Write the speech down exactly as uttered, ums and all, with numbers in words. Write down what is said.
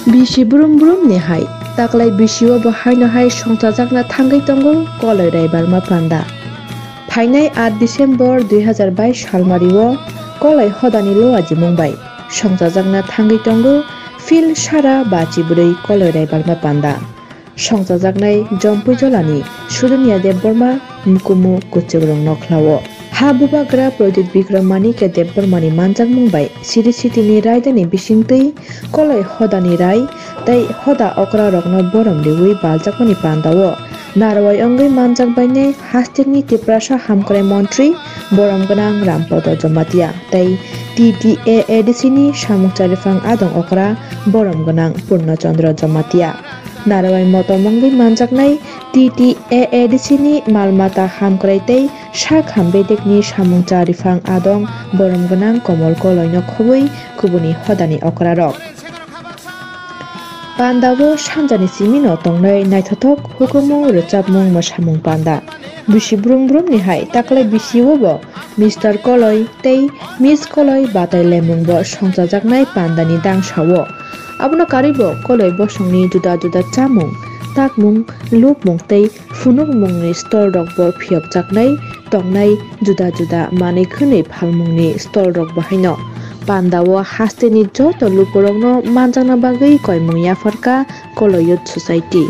Bisi brum brum ni hai, taklai bisi o bo haino hai songchajakna thangwi tongo Koloi Raibalma panda. Phainai aat December dui hazar bais salmari o Koloi hodani luajimung bai songchajakna thangwi tongo Phil Sara bachi bwrwi Koloi Raibalma panda. Songchajaknai Jompui Jolani Sudunia Debbarma, Mkumu Kuchukrung Nokhlao. Ha bubagra Pradyut Bikram Manikya Debbarmani manjakmung bai siri sitini raidani bisingtwi Koloi hodani rai tei hoda okrarokno borom riwi baljakmani pandao narwai wngwi manjak bainai hasteni Tiprasa hamkrai montri borom gwnang Rampada Jamatia tei T T A A D C ni samung chariphang adong okra borom gwnang Purna Chandra Jamatia. Narwai motom wngwi manjaknai T T A A D C ni malmata hamkrai tei sak ham bedekni samung chariphang adong borom gwnang Komol Koloino khobwi kubuni hodani okrarok. Pandao sanjani simino tongnai naithothok hukumu rwchapmung mwsamung panda. Bisi brum brumni hai taklai bisi o bo Mister Koloi tei Miss Koloi batai lemung bo songchajaknai pandani dangsao. Abono karwibo Koloi bosongni juda juda chamung, takmung, lupmung tei phunukmungni stall rok bo phiyokjaknai tongnai juda juda manwi khwnwi phalmungni stall rok bo haino. Pandao hasteni joto lukurokno manjakna bagwi koimung yapharkha Koloi Youth Society.